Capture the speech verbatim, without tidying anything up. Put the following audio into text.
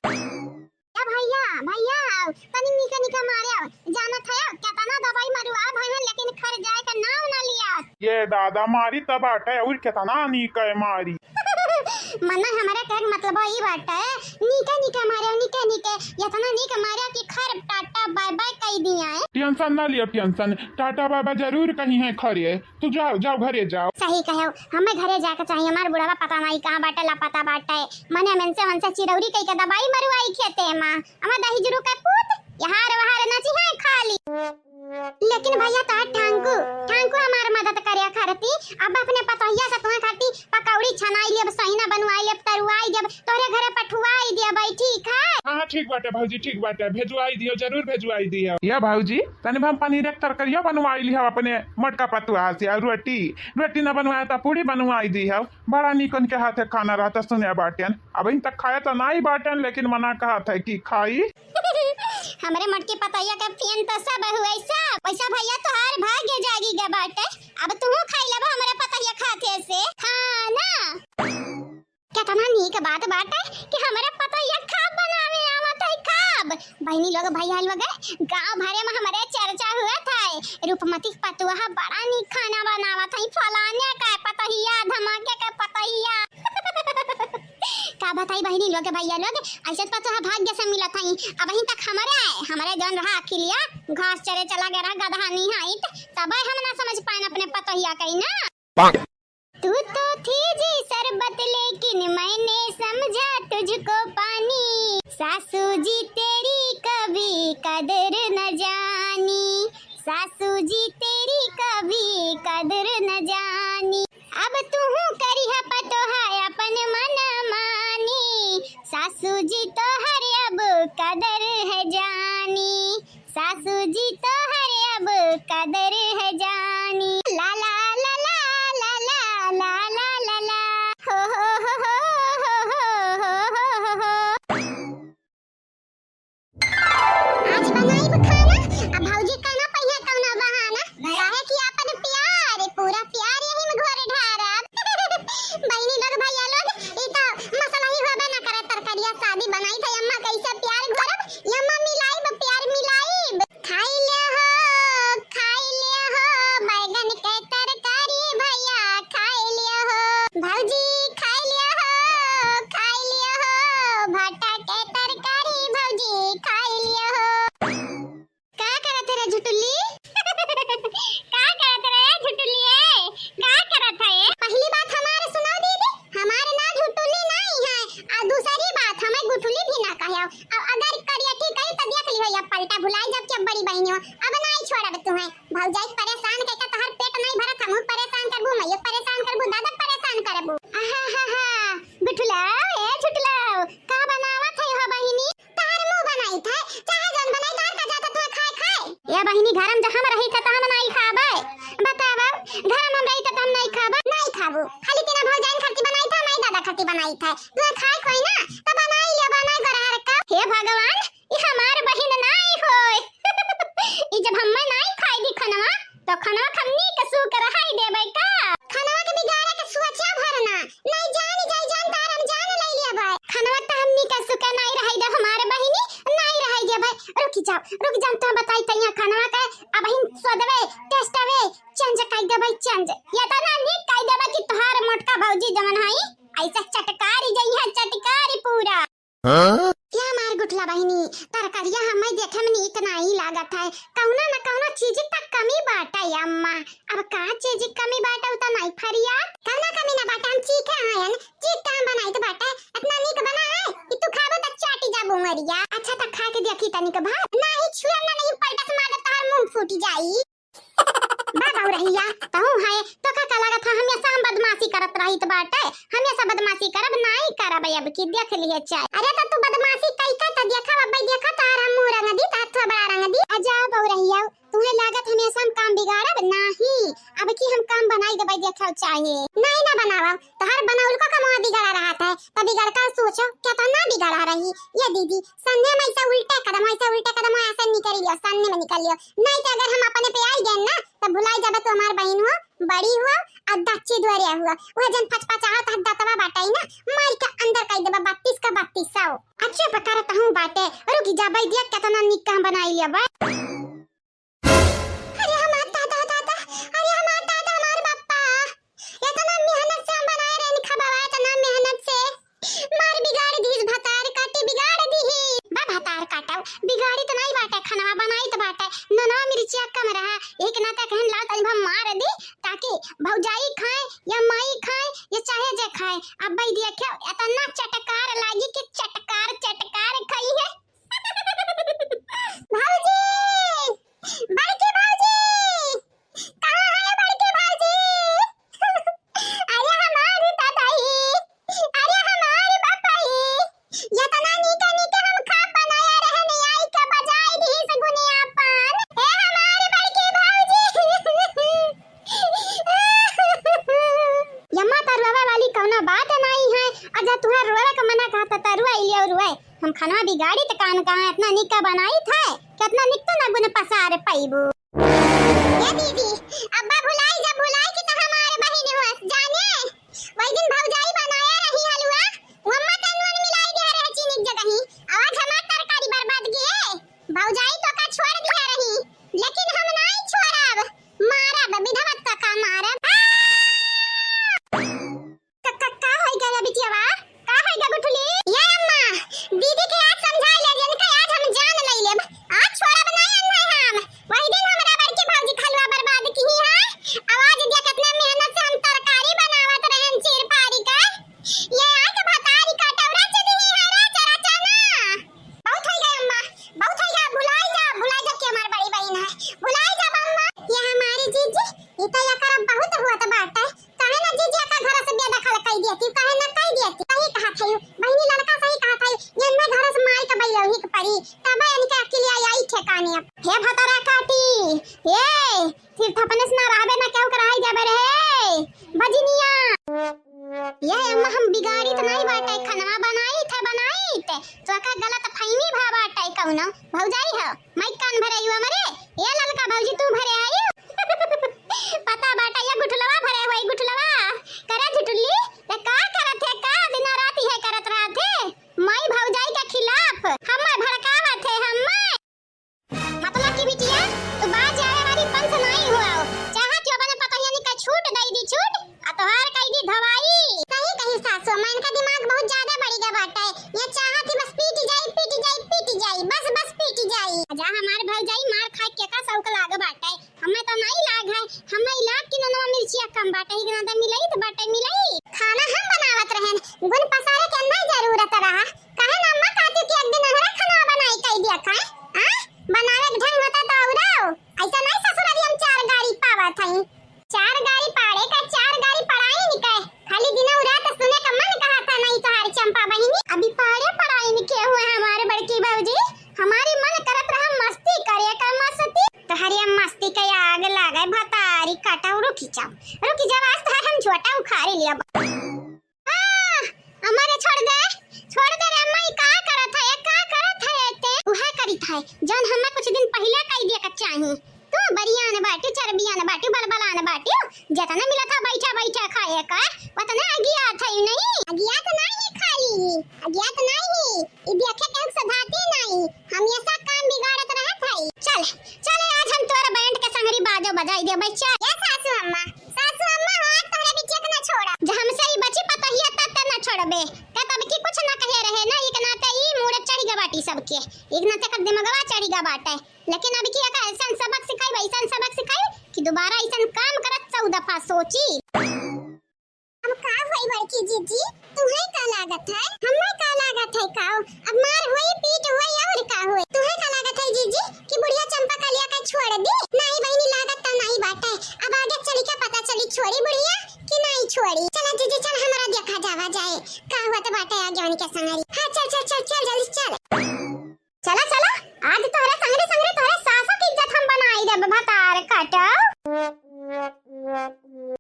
ए भइया, भइया, तनी नीके नीके मारे, जानत है केतना दवाई मरुआ भइया, लेकिन खर जाए का नाम ना लिया। ये दादा, मारी त बाटे, और केतना नीक है मारी। मने हमरे कहे के मतलब ई बाटे, नीके नीके मारे, नीके नीके, एतना नीक मारे कि खर टाटा बाय बाय कई दिया है। टेंशन ना लिया, टेंशन, टाटा बाय बाय जरूर कही है खरे। तू जाओ, जाओ, घरे जाओ। सही कहे, हमें घरे जाके चाहिए, हमार बुढ़वा पता नहीं कहाँ बाटे, लापता बाटे। मने मनसे मनसे चिरौरी कई के दवाई मरुआई खेते मा। हमार दही जुरू के पूत, यहार वहार नची है खाली। लेकिन भइया, तोहार ठांकू, ठांकू हमार मदद करे खरती। अब अपने पतोहिया से तुम्हें खाती पकौड़ी छनाई लेब, सहिना बनवाई लेब, तरुआई देब, तोहरे घरे पठुआई देब, ठीक है? हाँ, हाँ, ठीक बाटे भौजी, ठीक बाटे, भेजवाई दियो, जरूर भेजवाई दियो। या भौजी, तनी हम पनीर के तरकारिया बनवाई लिहब अपने मोटका पतुआ से, और रोटी, रोटी न बनवाए तो पूड़ी बनवाई दिहब। बड़ा निकन के हाथे खाना रहता, सुने बाटेन। अबहिन तक खाए तो नाई बाटेन, लेकिन मना कहत है कि खाई। हमरे मोटकी पतैया के पियन तो सब हुए सब। वैसा भइया, तोहार भाग्य जागी गे बाटे, अब तू खाई लेबा हमरे पतैया खाते से। हाँ ना? केतना नीक बात बाटे कि हमरे पतोहिया खाब बनावे आवत है, खाब। बहिनी लोग, भइया लोग, गाँव भरे में हमरे चर्चा हुआ था, रूपमती के पतोहा बड़ा नीक खाना बनावत है, फलाने का पतोहिया, धमाके का पतोहिया। का बताई बहिनी लोग, भइया लोग, ऐसे पतोहा भाग्य से मिलत है। अबहिन तक हमरे, हमरे जौन रहा अखिलिया, घास चरे चला गया रहा, गदहा निहाइत, तबे हम ना समझ पाएन अपने पतोहिया कहीं ना। तू तो थी जी शरबत, लेकिन मैंने समझा तुझको पानी। सासू जी तेरी कभी कदर न जानी, सासू जी तेरी कभी कदर न जानी। अब तू करिहा पतोहा अपन मन मानी, सासू जी तोहर अब कदर है जानी। सासू जी तोहर अब कदर है जानी। ला ला ला ला। हो हो हो। आज बनाइब खाना, अब भौजी कहना पहिया कौनो बहाना, काहे कि आपन प्यार, पूरा प्यार यही में घोर ढारब। बहिनी लोग, भइया लोग, ई तो मसला ही होबे ना करे, तरकारिया शादी बनाई थे, अम्मा कैसे प्यार घोरब, ये अम्मा मिलाइब, प्यार मिलाइब। खाई ले हो, खाई ले हो, बैगन के तरकारी भइया, खाई ले हो। भौजी, खाई ले हो, खाई ले हो, भट्टा के तरकारी भौजी, खाई ले हो। का करत है रे झुटुली? का करत है रे झुटुली, ए? का करत है? पहली बात हमारे सुनाओ दीदी, हमारे ना झुटुली नहीं है, आ दूसरी बात हमें गुठुली भी ना कहो। अब अगर करियठी कही तो देख लिहो, या पलटा भुलाई जब के बड़ी बहिनी हो, अब नहीं छोड़ब तुम्हें। भौजाई परेशान कइके तोहर पेट नहीं भरत, हमहू परेशान करबू, मइयो परेशान करबू, दादा परेशान करबू। आहा हा हा, गुठुलाओ, ए झुटलाओ, का बनावत है हो बहिनी? तोहर मुंह बनाई थे, चाहे जौन बनाई, तोहर का जाता तुम्हें खाए खाए। ए बहिनी, घर में जहाँ हम रही थे, तो हम नहीं खाबे। बतावा, घर में हम रही थे, तो हम नहीं खाबे। नहीं खाबू, खाली तीना भौजाइन खातिर बनाई थे, नहीं दादा खातिर बनाई थे। तुम्हें खाए कोई ना, तो बनाई लियो, बनाई गोरहर का। हे भगवान, ई हमार बहिन नाई होय। ई जब हम्मे नाई खाई दी खनवा, तो खनवा खन्नी के सू के रहाई देबै का? खनवा के बिगाड़े के सोचा भर ना, नाई जान जाई जान तार हम जान लई लेबै। खनवा त हमनी के सू के नाई रहाई दे हमार बहिनी, नाई रहाई देबै। रुक जाओ, रुक जाओ, तो बताई तैया खनवा के अबहिन स्वादवे, टेस्टवे change कई देबै, change। ये तो ना नीक कई देबै कि तोहार मोटका भौजी जवन हई, ऐसे चटकारी जइहे, चटकारी पूरा। हाँ? या हमार गुठला बहिनी, तरकरिया हमें देखे में नीक नाई लागत है, कौनो न कौनो चीज तक कमी बाटे अम्मा। अब का चीज कमी बाटे, उ त नाई फरियात। कौनो कमी ना बाटे, हम चीखे आयन, चीख के हम बनाइत बाटे, इतना नीक बना है कि तू खाबो त चाटी जाबू मरिया। अच्छा त खा के देखी तनिक भर, नाही छुएम ना, नहीं पलटा से मार देब, तोहर मुंह फूट जाई। बा बउरहिया, तहूँ है, तोका का लागत है, हमेशा हम बदमाशी करत रहित बाटे, हमेशा बदमाशी करब, नाई करब अब की, देख लिहे चाहे। अरे तो तू बदमाशी कई का तो देखब, अब देखा तार हम मुंह रंग दी, तार थोबड़ा रंग दी। आ जा बउरहिया, तुम्हें लागत हमेशा हम काम बिगाड़ब, नाही, अब की हम काम बनाई देबै, देखल चाहे। नाई ना बनावा, तोहर बनौल को कमवा बिगड़ा रहत है, तो बिगड़ कर सोचो, केतना बिगड़ा रही। ये दीदी, सन्ने में ऐसे उल्टे कदम, ऐसे उल्टे कदम, ऐसे निकल लियो, सन्ने में निकल लियो। नहीं तो अगर हम अपने पे आई गए ना, तो भुलाई जाबे तो हमार बहिन हो, बड़ी हो, और दच्ची दुआरे हुआ। वह जन फचफचाहत है दतवा बाटे ना, मार के अंदर कर देबा बत्तीस का बत्तीस सौ। चुप करत हूँ बाटे, रुकि जा, बैदिया केतना निक काम बनाई लिया बा। अरे हमार दादा, दादा, अरे हमार दादा, हमार बापा, एतना मेहनत से हम बनाए रहन खबवा, एतना मेहनत से। मार बिगाड़ दीस भतार काटी, बिगाड़ दीही। बा भतार काटव, बिगाड़ी त नाई बाटे, खनवा बनाई त बाटे, ननवा मिर्चिया कम रहा, एक नाते कहन लाओ तनी भा मार दी, ताकि भौजाई खाए या माई खाए या चाहे जे खाए। अब बैदिया के एतना चटकार लागी कि चटकार, चटकार खाई है। भौजी, बड़की भौजी, कहाँ है बड़की भौजी? अरे हमारी दादाई, अरे हमारी बापाई, एतना नीके नीके हम खाब बनाया रहन, आई के बजाई दीस गुनिया पान। ए हमारी बड़की भौजी। यम्मा, त रोवे वाली कौनो बात नाई है। अजा तुहर रोवे का मना कहता त रोए लियो रोए। हम खनवा बिगाड़ी त कान कहाँ एतना निक बनाई थे, केतना निक तो ना गुन पसार पइबू। ए दीदी, अब्बा भुलाई जा, भुलाई कि त हमार बहिन होस, जाने? वही दिन भौजाई बनाया रही हलवा, वम्मा त नून मिलाई दिया रहे चीनी के जगही। आज हमार तरकारी बर्बाद किए। भौजाई तो का छोड़ दिया रही, लेकिन हम नाई छोड़ब, मारब, विधवा त का मारब। आ! का, का, का होई गया बिटियावा? का होई गया गुठली? ये अम्मा, दीदी के आज समझा ले, जिनका आज हम जान ले लेब। आज छोड़ब नहीं अन्ना हम। वही दिन हमरा बड़की भौजी खलवा बर्बाद की है। आवाज दिया कितना मेहनत से हम तरकारी बनावत रहन चीर पारी का। ये आज भतारी का टौरा चली है, राजा, राजा ना। बहुत होई गया अम्मा, बहुत होई गया, भुलाई जा, भुलाई जा कि हमार बड़ी बहिन है। भुलाई जा अम्मा। ये हमारी जीजी, ई तो एकर अब बहुत हुआ तो बात है। काहे ना जीजी एकर घर से बेदखल कई दिया थी, काहे ना कई दिया थी? सही कहा था यू, बहिनी लड़का सही कहा था यू। ये अन्ने घर से माई का बैलौही के परी, तब इनके अकेले आई, आई ठिकाने अब। हे भतरा काटी, ए, सिर्फ अपने से ना रहबे ना केहू के रहाई देबे रे, बजनिया। ये अम्मा हम बिगाड़ी त नहीं बाटे, खनवा बनाई थे, बनाई थे। तो का गलत फहमी भा बाटे कौनो? भौजाई हो, मैं कान भरे यू हमरे, ये ललका भौजी तू भरे आयु। पता बाटे ये गुठलवा भरे हुआ, गुठलवा। करे झुटुल्ली, ये का करत है, का दिन रात है करत रहत है? माई भौजाई के खिलाफ हमें भड़कावत है, हमें। मतलब कि बिटिया, तू बाज आवे वाली पंच नाई हुआ हो। चाहत हो अपने पतोहियन के छूट दई दी छूट, आ तोहार कई दी धवाई। सही कही सासू, मैं इनका दिमाग बहुत ज्यादा बढ़ गया बाटे। ये चाहत ही बस पीट जाई, पीट जाई, पीट जाई, बस, बस पीट जाई। जा हमार भौजाई मार खाए के का शौक लाग बाटे। हमें तो नाई लाग है, हमें लाग कि ननवा मिर्चिया कम बाटे, ही ना मिलई तो बाटे मिलई। खाना हम बनावत रहन, गुन पसारे के ना जरूरत रहा। काहे ना अम्मा कहती कि एक दिन हमरा खाना बनाई कई दिया खाए? आ? बनावे के ढंग होता तो औराओ। ऐसा नहीं ससुरारी हम चार गाड़ी पावत हई। चार गाड़ी पाड़े का, चार गाड़ी पड़ाई निके। खाली दिनौ रात सुने का मन कहा था नहीं तोहार चंपा बहिनी। अभी पाड़े पड़ाई निके हुए हमारे बड़की भौजी। हमारी मन करत रहा मस्ती करे का मस्ती। तोहरे मस्ती के आग लागे भतारी कटौ रुकी जाओ। रुकी जाओ, आज तोहार हम झोटा उखाड़ी लिया। आ, अम्मा रे छोड़ दे, छोड़ दे रे अम्मा, ई का करत है, ये का करत है ते? उहे करित है, जौन हमें कुछ दिन पहिले कई दिया के चाही। तू बरियान बाटी, चरबियान बाटी, बलबलान बाटी, जतना मिलत है बैठा बैठा खाए का, वतना अगियात है नहीं। अगियात नहीं खाली, अगियात नहीं, ई देखे के सधाती नहीं, हमेशा काम बिगाड़त रहत है। चल, चल आज हम तोरा बैंड के संगरी बाजो बजाई देबै, चल। ए सासू अम्मा, सासू अम्मा हो, आज तोहरे बिटिया के ना छोड़ा। जब हमसे ई बची पतोहिया तब ते ना छोड़बे। ते तब की कुछ ना कहे रहे ना, एक नाते ई मूड़ चढ़ी गा बाटी सबके। एक नाते का दिमगवा चढ़ी गा बाटे। लेकिन अब की एका ऐसन सबक सिखाई, वैसन सबक सिखाई कि दोबारा ऐसन काम करत सौ दफा सोची। अब का होई बड़की जीजी, तुहे का लागत है? हमें का लागत है काऊ? अब मार होई, पीट होई और का होई? तुहे का लागत है जीजी कि बुढ़िया चंपा कलिया का छोड़ दी? नहीं बहिनी, लागत तो नहीं बाटे। अब आगे चली के पता चली छोड़ी बुढ़िया कि नहीं छोड़ी। चला जीजी चल, हमरा देखा जावा जाए का हुआ तो बाटे आगे उनके संगरी। हाँ चल चल चल चल जल्दी चल।